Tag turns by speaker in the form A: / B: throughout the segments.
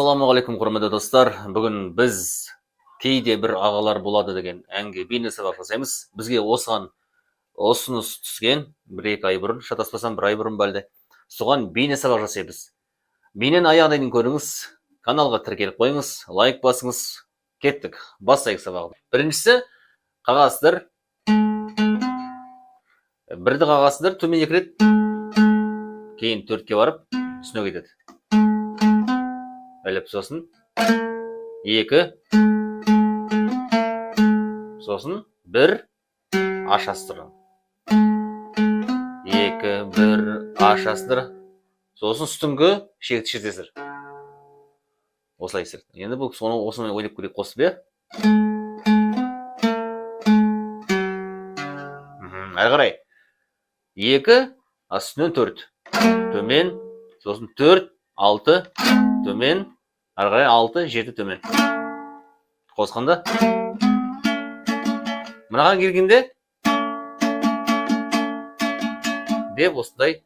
A: Ассалаумағалейкум, құрметті достар. Бүгін біз «Кейде бір ағалар болады» деген әнге бейнесабақ жасаймыз. Бізге осыған ұсыныс түскен 1-2 ай бұрын, шатаспасам, бір ай бұрын ба әлде. Соған бейнесабақ жасаймыз. Бейнені аяғына дейін көріңіз, каналға тіркеліп қойыңыз, лайк басыңыз. Кеттік, бастайық сабағын. Біріншісі, қағасыздар. Бірді қағасыздар, төмен екі рет, кейін төртке барып, үстіне кетеді. Іліп, сосын екі, сосын бір, ашасыздар. Екі, бір, ашасыздар. Сосын үстіңгі шекті шертесіздер. Осылай істер. Енді бұл соны осымен ойнап көрейік қосып, иә? Әрі қарай. Екі, а үстінен төрт. Төмен, сосын төрт, алты, төмен, әрі қарай алты, жеті, төмен. Қосқанда мынаған келгенде деп осындай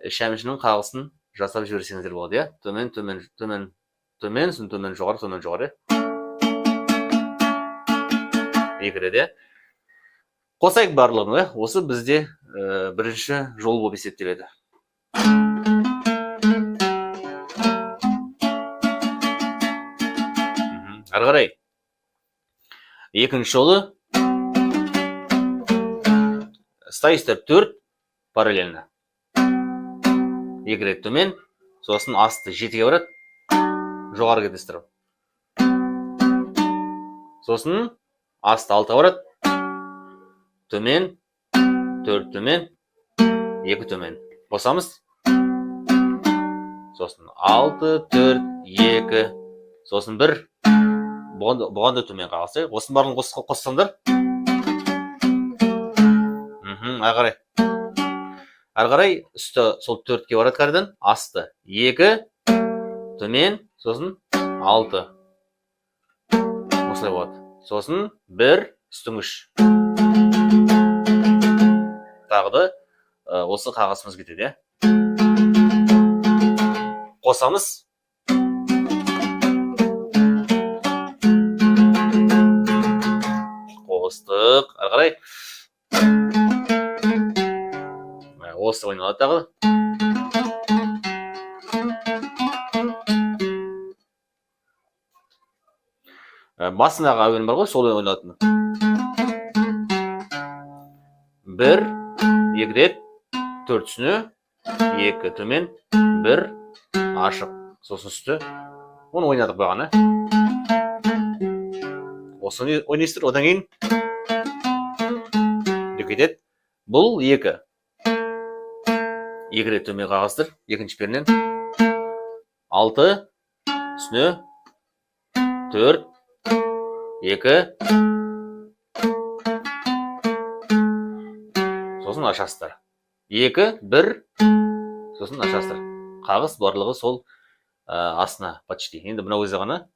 A: шәмшінің қағысын жасап жіберсеңіздер болады, иә? Төмен, төмен, төмен, төмен, сосын төмен, жоғары, төмен, жоғары, иә? Екі рет, иә? Қосайық барлығын, иә? Осы бізде бірінші жол болып есептеледі. Әрі қарай екінші жолы ұстайсыздар төрт параллельно, екі рет төмен, сосын асты жетіге барады, жоғары кетесіздер, сосын асты алтыға барады, төмен, төрт, төмен, екі, төмен, қосамыз, сосын алты, төрт, екі, сосын бір, бұған да төмен қағасы. Осының барлығын қоссаңдар. Әрі қарай үсті сол төртке барады қайтадан, асты екі, төмен, сосын алты, осылай болады. Сосын бір, үстіңгі үш, тағы да осы қағасымыз кетеді, иә? Қосамыз. Қостық. Әрі қарай осы ойналады тағы. Басындағы әуен бар ғой, сол ойналатын. Бір, екі рет, төрт үстіне, екі, төмен, бір, ашық, сосын үсті. Оны ойнадық бағана. Осыны ойнайсыздар, одан кейін деп кетеді. Бұл екі. Екі рет төмен қағасыздар, екінші пернен. Алты, үстіне, төрт, екі, сосын ашасыздар. Екі, бір, сосын ашасыздар. Қағыс барлығы сол астына почти. Енді мынау өзі ғана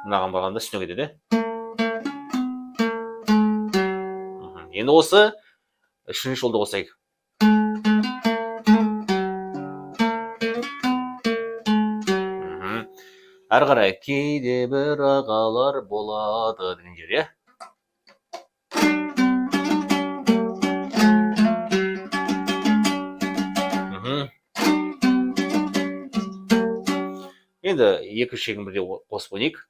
A: мынаған барғанда үстіне кетеді. Енді осы үшінші жолды қосайық. Әрі қарай «Кейде бір ағалар болады» деген жер, иә? Енді екі шегін бірдей қосып ойнайық.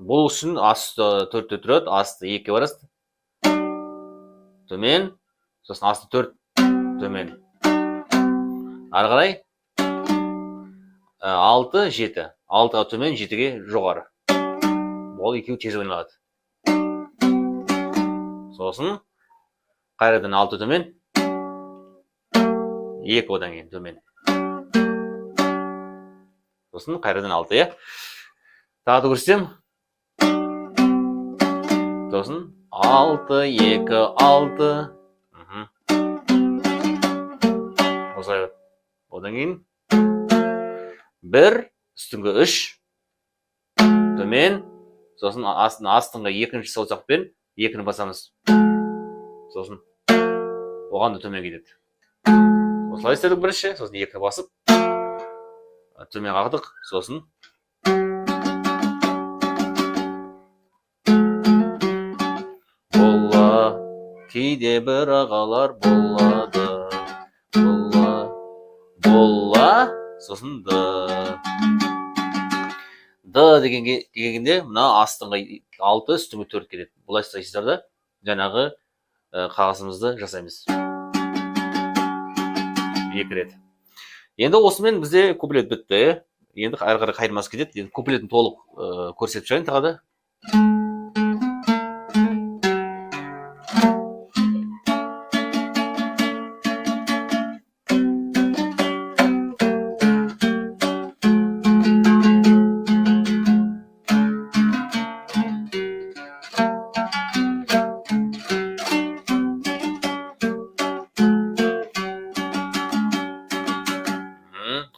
A: Бұл үшін асты төртте тұрады, асты екіге барасыз. Төмен, сосын асты төрт, төмен. Әрі қарай алты, жеті. Алтыға төмен, жетіге жоғары. Бұл екеуі тез ойналады. Сосын қайрадан алты, төмен, екі, одан кейін төмен. Сосын қайрадан алты, иә? Тағы да көрсетемін. Сосын алты, екі, алты. Осылай. Одан кейін бір, үстіңгі үш, төмен, сосын астыңғы екінші саусақпен екіні басамыз. Сосын оған да төмен кетеді. Осылай істедік бірінші, сосын екіні басып, төмен қақтық, сосын Бола кейде бір ағалар болады, бола, бола, сосын д, д дегенге дегенде мына астыңғы алты, үстіңгі төрт келеді. Былай ұстайсыздар да, жаңағы қағазымызды жасаймыз екі рет. Енді осымен бізде куплет бітті. Енді ары қарай қайырмасы кетеді. Енді куплетін толық көрсетіп шығайын тағы да.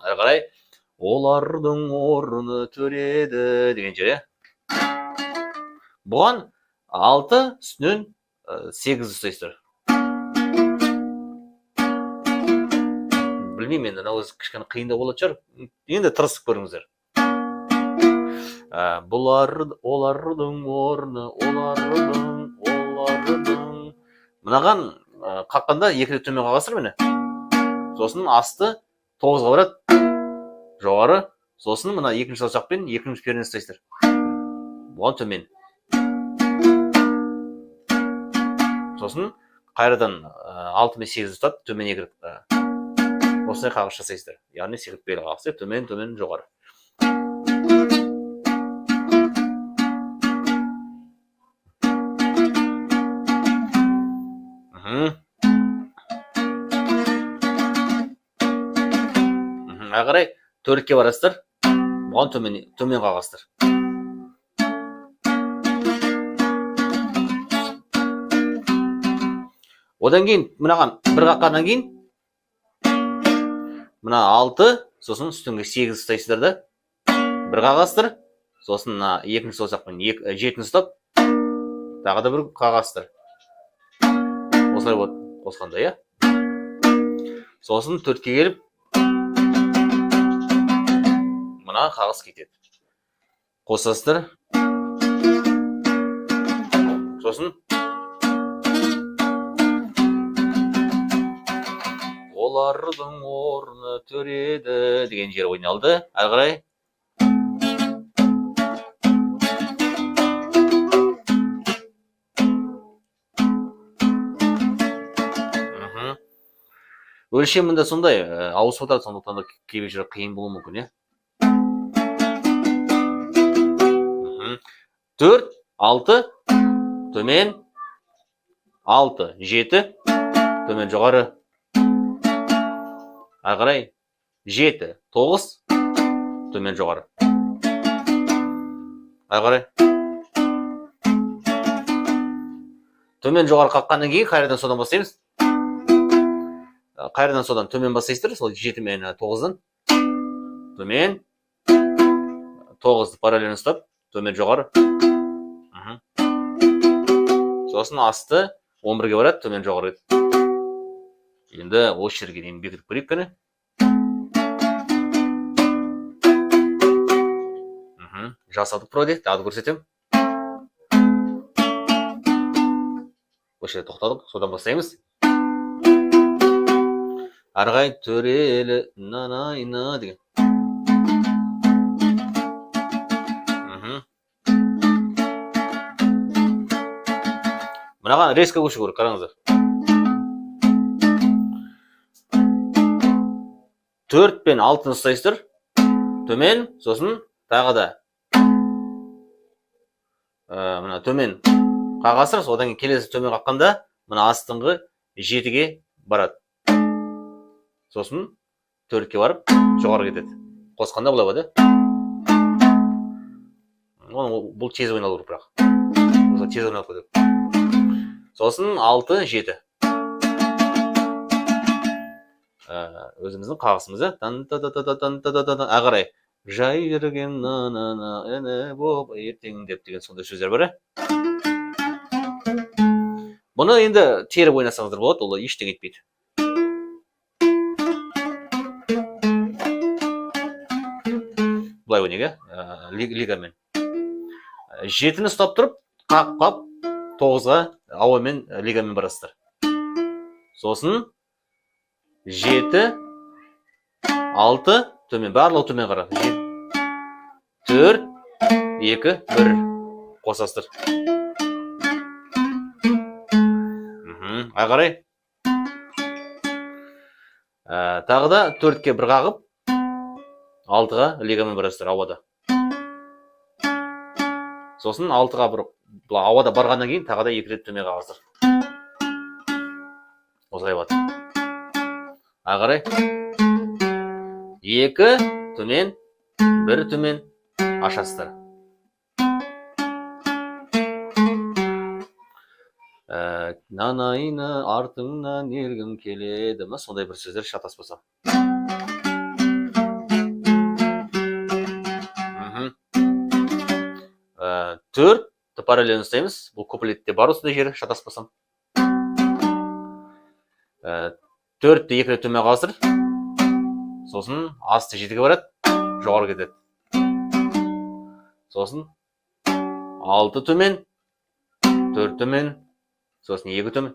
A: Ары қарай олардың орны төреді деген жер, иә. Бұған алты, үстінен сегіз ұстайсыздар. Білмеймін, енді мынау өзі кішкене қиындау болатын шығар, енді тырысып көріңіздер. Бұлар, олардың орны, олардың, олардың, мынаған қаққанда екі рет төмен қағасыздар, міне. Сосын асты тоғызға барады, жоғары. Сосын мына екінші саусақпен екінші пернені ұстайсыздар, бұған төмен. Сосын қайрадан алты мен сегіз ұстап, төмен екі рет, осындай қағыс жасайсыздар, яғни секіртпелі қағыс, төмен, төмен, жоғары. Мхм. Мхм. Ары қарай төртке барасыздар, бұған төмен, төмен қағасыздар. Одан кейін мынаған бір қаққаннан кейін мына алты, сосын үстіңгі сегіз ұстайсыздар да, бір қағасыздар. Сосын мына екінші саусақпен екі, жетіні ұстап, тағы да бір қағасыздар. Осылай болады қосқанда, иә. Сосын төртке келіп мына қағыс кетеді, қосасыздар. Сосын олардың орны төреді деген жер ойналды. Ары қарай өлшемі де сондай, ауысып отырады, сондықтан да кейбір жері қиын болуы мүмкін, иә. Төрт, алты, төмен, алты, жеті, төмен, жоғары. Ары қарай жеті, тоғыз, төмен, жоғары. Ары қарай төмен, жоғары қаққаннан кейін қайрадан содан бастаймыз. Қайрадан содан төмен бастайсыздар, сол жеті мен тоғыздан төмен, тоғызды параллельно ұстап, төмен, жоғары. Сосын асты 11-ге барады, төмен, жоғары кетеді. Енді осы жерге дейін бекітіп көрейік, кәне. Жасадық вроде, тағы да көрсетемін. Осы жерде тоқтадық, содан бастаймыз. Ары қарай төрелі на на на деген. Мынаған резко көшу керек, қараңыздар. Төрт пен алтыны ұстайсыздар, төмен, сосын тағы да мына төмен қағасыздар. Одан кейін келесі төмен қаққанда мына астыңғы жетіге барады, сосын төртке барып жоғары кетеді. Қосқанда былай болады. Оны бұл тез ойналу керек, бірақ осылай тез ойналып кетеді. Сосын алты, жеті, өзіміздің қағысымыз, иә. Тан та та та та тан та та та та. Ары қарай жай жүрген на на на іні боп ертең деп деген сондай сөздер бар, иә. Бұны енді теріп ойнасаңыздар болады, ол ештеңе етпейді. Былай ойнайық, иә, лигамен. Жетіні ұстап тұрып, қап қап тоғызға ауамен лигамен барасыздар. Сосын 7, 6 төмен, барлығы төмен қара. 4, 2, 1 қосасыздар. Ары қарай. Тағы да 4-ке бір қағып, 6-ға лигамен барасыздар ауада. Сосын 6-ға бір былай ауада барғаннан кейін тағы да 2 рет төмен қағасыздар. Осылай болады. Ары қарай. 2 төмен, 1 төмен ашасыздар. Нанайына артыңнан ергім келеді ма, сондай бір сөздер, шатаспасам. 4 параллельно ұстаймыз. Бұл куплетте бар осындай жері, шатаспасам. 4-ті 2 рет төмен қаласыздар. Сосын асты 7-ге барады, жоғары кетеді. Сосын 6 төмен, 4 төмен, сосын 2 төмен.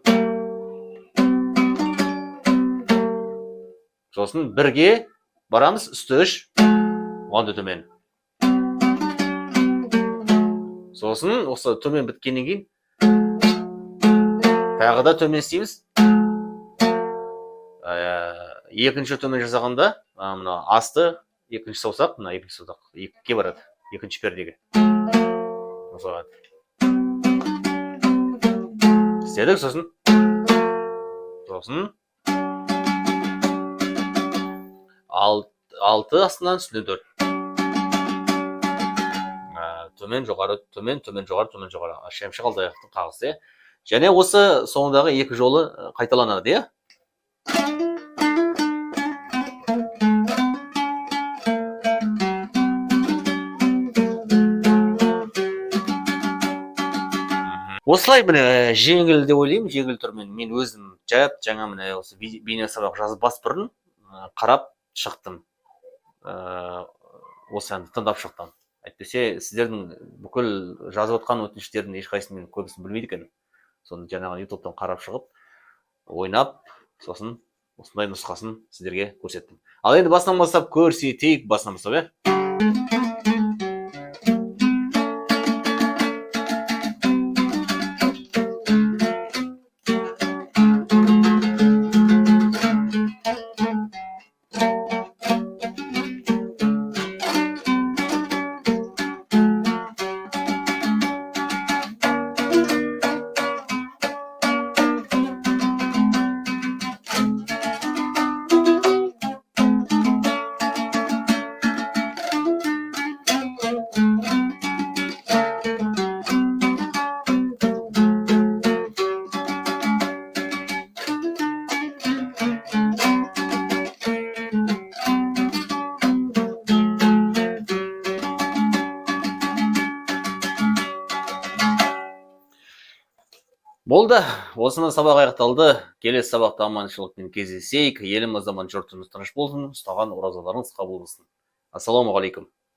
A: Сосын 1-ге барамыз, үсті 3, оған да төмен. Сосын осы төмен біткеннен кейін тағы да төмен істейміз. Екінші төмен жасағанда, мына асты екінші саусақ, мына екінші саусақ 2-ге барады, екінші пердеге. Осылай. Істедік, сосын 6 астынан үстіне 4. Төмен, жоғары, төмен, төмен, жоғары, төмен, жоғары. Шәмші Қалдаяқовтың қағысы, иә. Және осы соңындағы екі жолы қайталанады, иә. Осылай міне жеңіл деп ойлаймын, жеңіл түрмен. Мен өзім жап жаңа міне осы бейне сабақ жазбас бұрын қарап шықтым. Осы әнді тыңдап шықтым. Әйтпесе сіздердің бүкіл жазып отқан өтініштердің ешқайсысын мен көбісін білмейді екенмін. Соны жаңағы ютубтан қарап шығып, ойнап, сосын осындай нұсқасын сіздерге көрсеттім. Ал енді басынан бастап көрсетейік, басынан бастап, иә. Болды, осымен сабақ аяқталды. Келесі сабақта аманшылықпен кездесейік. Еліміз аман, жұртымыз тыныш болсын. Ұстаған оразаларыңыз қабыл болсын. Ассалаумағалейкум.